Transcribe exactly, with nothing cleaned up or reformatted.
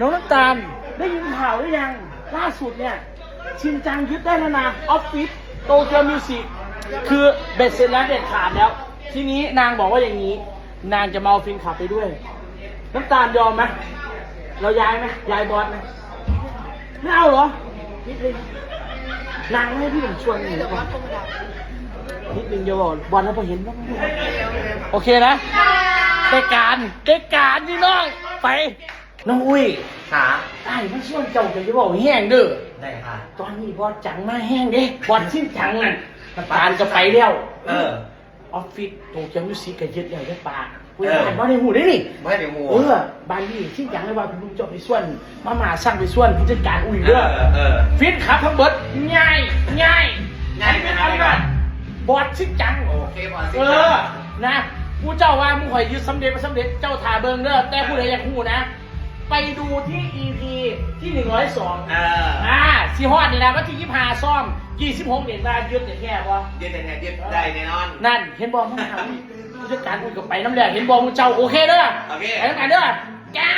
น้องน้ำตาล ได้ยินข่าวหรือยัง ล่าสุดเนี่ย ชินจังยึดได้แล้วนะ ออฟฟิศโตเกียวมิวสิก คือเบ็ดเสร็จแล้วเด็ดขาดแล้ว ทีนี้นางบอกว่าอย่างนี้ นางจะมาเอาแฟนคลับไปด้วย น้ำตาลยอมไหม เราย้ายไหม ย้ายบอสไหม ไม่เอาเหรอนิดนึงนางให้พี่ผมชวนหน่อยแล้วกันนิดนึงเดี๋ยวบอกบอลแล้วพอเห็นแล้วโอเคนะได้การได้การพี่น้องไปน้องอุ้ย ค่ะ ไอ้มันชวนเจ้าจะบอกแห้งเด้อ ได้ค่ะ ตอนนี้บอสจังมาแห้งเด้บอสชินจังนั่นน้ำตาลก็ไปแล้ว เออ ออฟฟิศโตเกียวมิวสิกก็ยึดแล้วได้ปากผู้ใหญ่บ้านบ่ได้หูได้นี่ ไม่ได้หมู่ เออบ้านนี้ชินจังเลยว่าพี่ลุงเจ้าไปส่วนมาม่าสั่งไปส่วนผู้จัดการอุ้ยเด้อ เออเออ แฟนคลับทั้งเบิดง่ายง่าย ง่าย เป็นอันนั้นบอสชินจัง โอเคบอส เออ นะผู้เจ้าว่ามึงข่อยยึดสำเร็จบ่สำเร็จเจ้าถ่าเบิ่งเด้อแต่ผู้ใดอยากฮู้นะ ไปดูที่ อีพี ที่ หนึ่งร้อยสอง เออ อ่าสิฮอดนี่นะวันที่ยี่สิบห้าซ้อม ยี่สิบหกเนี่ยว่ายึดแท้ๆบ่ ยืดแน่ๆยืดได้แน่นอน นั่นเห็นบ่มึงถามผู้จัดการอุ้ยก็ไปนำแล้วเห็นบ่มึงเจ้าโอเคเด้อ โอเค ไปนำกันเด้อจ้า